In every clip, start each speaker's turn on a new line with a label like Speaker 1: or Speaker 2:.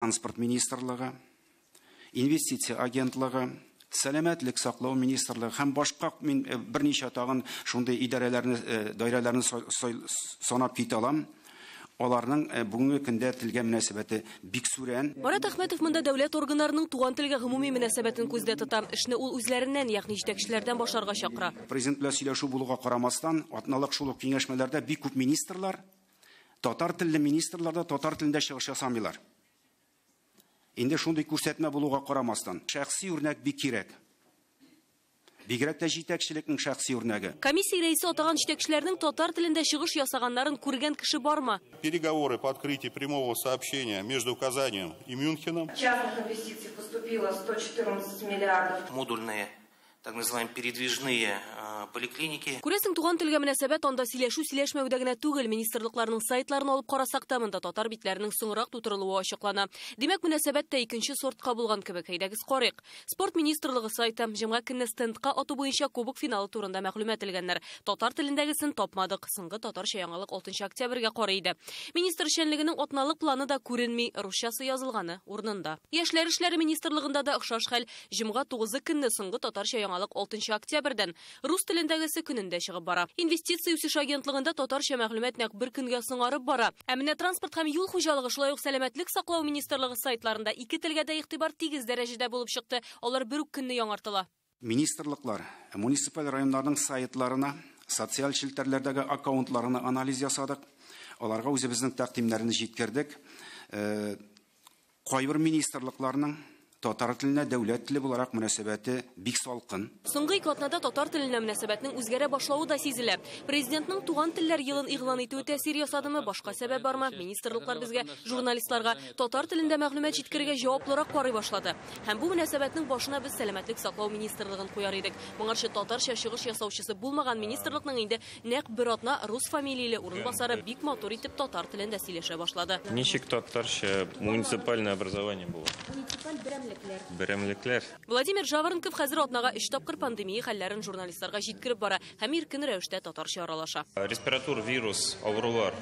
Speaker 1: Транспорт министрлыгы, инвестиция агентлыгы, сәламәтлек саклау министрлыгы һәм башка мин берничә тагын шундый идарәләрне, даирәләрне санап китә алам. Аларның бүгенге көндә телгә мөнәсәбәте бик сүрән.
Speaker 2: Марат Әхмәтов монда дәүләт органнарының туган телгә гомуми мөнәсәбәтен күздә тота. Эшне ул үзләреннән, ягъни җитәкчеләрдән башларга чакыра.
Speaker 1: Президент белән сөйләшү булуга карамастан, атналык шул ук киңәшмәләрдә бик күп министрлар, татар телле министрлар да татар телендә чыгыш ясамыйлар. Инде шундый күрсәтмә булуга карамастан, шәхси үрнәк бик кирәк. Бигрәк тә җитәкчелекнең шәхси үрнәге.
Speaker 2: Комиссия рәисе атаган җитәкчеләрнең татар телендә чыгыш ясаганнарын күргән кеше бармы?
Speaker 3: Переговоры по открытию прямого сообщения между Казанью и Мюнхеном.
Speaker 4: Частных инвестиций поступило 114 миллиардов.
Speaker 5: Модульные, так называемые передвижные поликлиники.
Speaker 2: Күрәсең, туган телгә мөнәсәбәт анда сөйләшү сөйләшмәүдә генә түгел, министрлыкларның сайтларын алып карасак та монда татар битләренең соңрак тутырылуы ачыклана. Димәк, мөнәсәбәт тә икенче сортка булган кебек. Әйдәгез карыйк. Спорт министрлыгы сайты җомга көнне стендка ату буенча кубок финалы турында мәгълүмат элгәннәр. Татар телендәгесен тапмадык. Соңгы татарча яңалык 6 октябрьгә карый иде. Министр эшчәнлегенең атналык планы да күренми, русчасы язылганы урынында. Яшьләр эшләре министрлыгында да охшаш хәл. Җомга 9 көнне соңгы татарча яңалык 6 октябрьдән рус телендәгесе көнендә чыгып бара. Инвестиция үсеш агентлыгында татарча мәгълүмат нәкъ бер көнгә соңарып бара. Ә менә транспорт һәм юл хуҗалыгы, шулай ук сәламәтлек саклау министрлыгы сайтларында ике телгә дә игътибар тигез дәрәҗәдә булып чыкты. Алар бер үк көнне яңартыла.
Speaker 1: Министрлыклар муниципаль районнарның сайтларына, социаль челтәрләрдәге аккаунтларына анализ ясадык. Аларга үзебезнең тәкъдимнәрне җиткердек. Кайбер министрлыкларның татар теленә дәүләт теле буларак мөнәсәбәте бик салкын.
Speaker 2: Соңгы ике атнада татар теленә мөнәсәбәтнең үзгәрә башлавы да сизелә. Президентның туган телләр елын игълан итүе тәэсир ясадымы, башка сәбәп бармы? Министрлыклар безгә, журналистларга татар телендә мәгълүмат җиткерергә җаваплырак карый башлады. Һәм бу мөнәсәбәтнең башына без сәламәтлек саклау министрлыгын куяр идек. Моңарчы татарча чыгыш ясаучысы булмаган министрлыкның инде нәкъ бер атна рус фамилияле урынбасары бик матур итеп татар телендә сөйләшә башлады.
Speaker 6: Ничек татарча муниципальное образование булды?
Speaker 2: Муниципаль берәмлекләр.
Speaker 6: Берәмлекләр.
Speaker 2: Владимир Жаворонков хәзер атнага 3 тапкыр пандемия хәлләрен журналистларга җиткереп бара һәм иркен рәвештә татарча аралаша.
Speaker 6: Респиратур вирус авырулар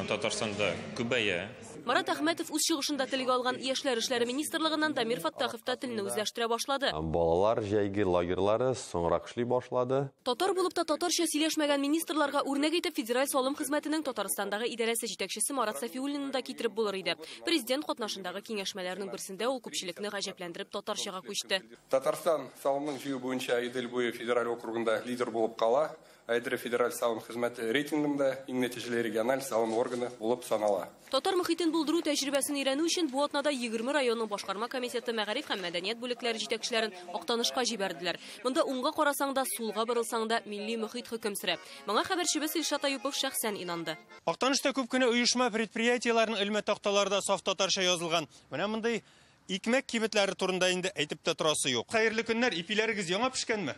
Speaker 6: Татарстанда күбәя.
Speaker 2: Марат Әхмәтов үз чыгышында телгә алган Яшьләр эшләре министрлыгыннан Дамир Фаттахов та телне үзләштерә башлады.
Speaker 7: Балалар җәйге лагерьлары соңрак эшли башлады.
Speaker 2: Татар булып та татарча сөйләшмәгән министрларга үрнәк итеп Федераль салым хезмәтенең Татарстандагы идарәсе җитәкчесе Марат Сафиуллинны да китереп булыр иде. Президент катнашындагы киңәшмәләрнең берсендә ул күпчелекне гаҗәпләндереп татарчага күчте.
Speaker 8: Татарстан салымның җыю буенча Идел буе федераль округында лидер булып кала. Айдыр федераль салым хезмәте рейтингында иң нәтиҗәле региональ салым органы булып санала.
Speaker 2: Татар мөхитен булдыру тәҗрибәсен өйрәнү өчен бу атнада 20 районның башкарма комитеты мәгариф һәм мәдәният бүлекләре җитәкчеләрен Актанышка җибәрделәр. Монда уңга карасаң да, сулга борылсаң да милли мөхит хөкем сөрә. Моңа хәбәрчебез Илшат Аюпов шәхсән инанды.
Speaker 9: Актанышта күп кенә оешма предприятиеләрнең элмә такталарында саф татарча язылган. Менә мондый икмәк кибетләре турында инде әйтеп тә торасы юк. Хәерле көннәр, ипиләрегез яңа пешкәнме?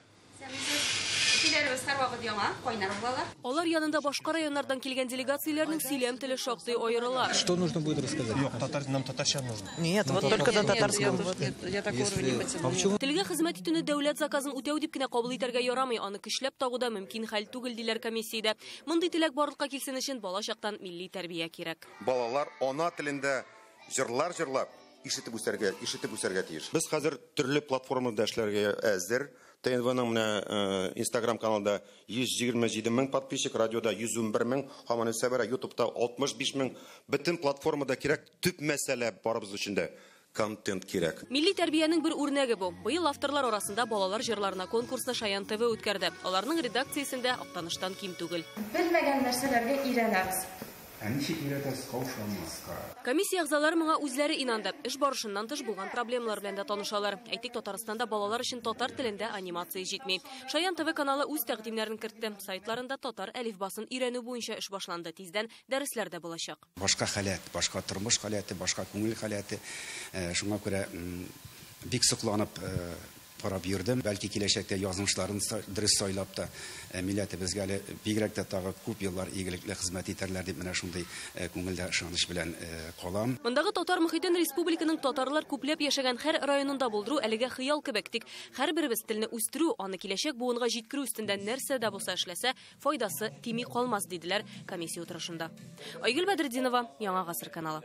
Speaker 10: Ипиләребез һәрвакыт яңа, кайнар булалар.
Speaker 2: Алар янында башка районнардан килгән делегацияләрнең сөйләм теле шактый аерыла.
Speaker 11: Что нужно будет рассказать?
Speaker 9: Юк, татар, нам татарча нужно.
Speaker 12: Нет, вот только на татарском.
Speaker 10: Я такой уровень не потяну.
Speaker 2: Телгә хезмәт итүне дәүләт заказын үтәү дип кенә кабул итәргә ярамый, аны көчләп тагу да мөмкин хәл түгел диләр комиссиядә. Мондый теләк барлыкка килсен өчен бала чактан милли тәрбия кирәк.
Speaker 13: Балалар ана телендә җырлар җырлап ишетеп үсәргә тиеш. Без хәзер төрле платформада эшләргә әзер. ТНВның менә Instagram каналында 127 мең подписчик, радиода 111 мең, һаман үсә бара, YouTube'та 65 мең. Бөтен платформада кирәк, төп мәсьәлә барыбыз өчен дә контент кирәк.
Speaker 2: Милли тәрбиянең бер үрнәге бу. Быел авторлар арасында балалар җырларына конкурсны Шаян ТВ үткәрде. Аларның редакциясендә Актаныштан ким түгел.
Speaker 4: Белмәгән нәрсәләргә өйрәнәбез.
Speaker 1: Ә ничек өйрәтәсез каушалмаска?
Speaker 2: Комиссия әгъзалары моңа үзләре инанды. Эш барышыннан тыш булган проблемалар белән дә танышалар. Әйтик, Татарстанда балалар өчен татар телендә анимация җитми. Шаян ТВ каналы үз тәкъдимнәрен кертте. Сайтларында татар әлифбасын өйрәнү буенча эш башланды. Тиздән дәресләр дә булачак.
Speaker 1: Башка халәт, башка тормыш халәте, башка күңел халәте. Шуңа күрә бик сокланып карап йөрдем. Бәлки киләчәктә язмышларын дөрес сайлап та милләтебезгә әле бигрәк тә тагы күп еллар игелекле хезмәт итәрләр дип менә шундый күңелдә ышаныч белән калам.
Speaker 2: Мондагы татар мөхитен республиканың татарлар күпләп яшәгән һәр районында булдыру әлегә хыял кебек. Тик һәрберебез телне үстерү, аны киләчәк буынга җиткерү өстендә нәрсә дә булса эшләсә, файдасы тими калмас диделәр комиссия утырышында. Айгөл Бәдретдинова, Яңа Гасыр каналы.